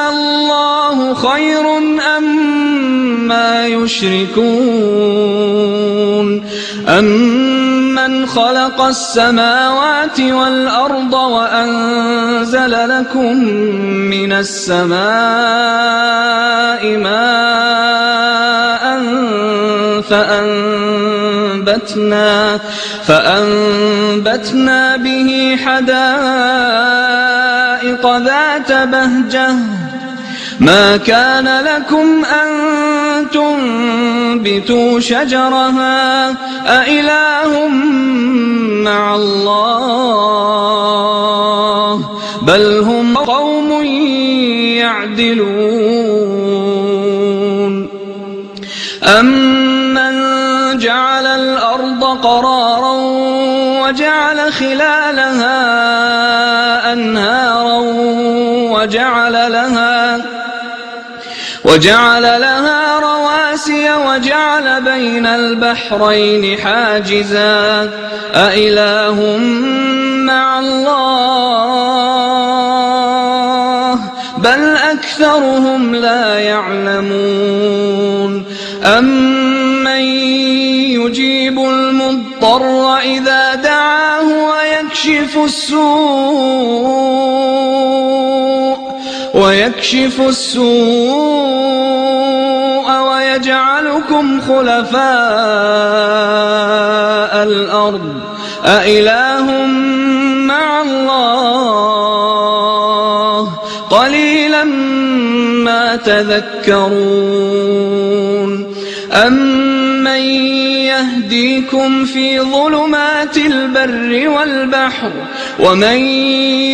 الله خير أما يشركون أمن خلق السماوات والأرض وأنزل لكم من السماء ماء فأنبتنا به حدائق ذات بهجة ما كان لكم أن تنبتوا شجرها أإله مع الله بل هم قوم يعدلون أمن جعل الأرض قرارا وجعل خلالها أنهارا وجعل لها رواسي وجعل بين البحرين حاجزا أإله مع الله بل أكثرهم لا يعلمون أمن يجيب المضطر إذا دعاه ويكشف السوء ويجعلكم خلفاء الأرض أإله مع الله قليلا ما تذكرون أمن يهديكم في ظلمات البر والبحر ومن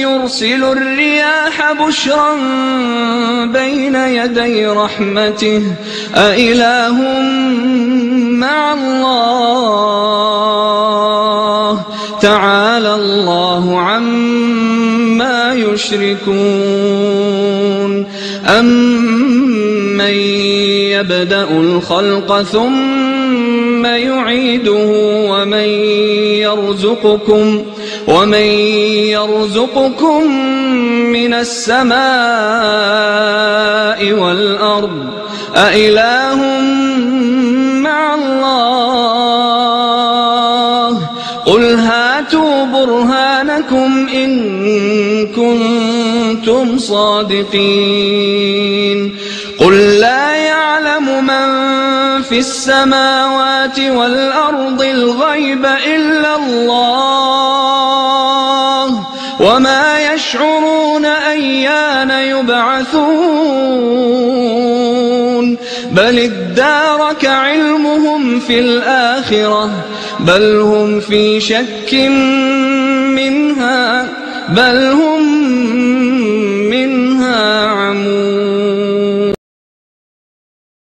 يرسل الرياح بشرا بين يدي رحمته أإله مع الله تعالى الله عما يشركون أمن يبدأ الخلق ثم يعيده ومن يرزقكم من السماء والأرض أإله مع الله قل هاتوا برهانكم إن كنتم صادقين قل لا يعلم من في السماوات والأرض الغيب إلا الله وما يشعرون أيان يبعثون بل ادارك علمهم في الآخرة بل هم في شك منها بل هم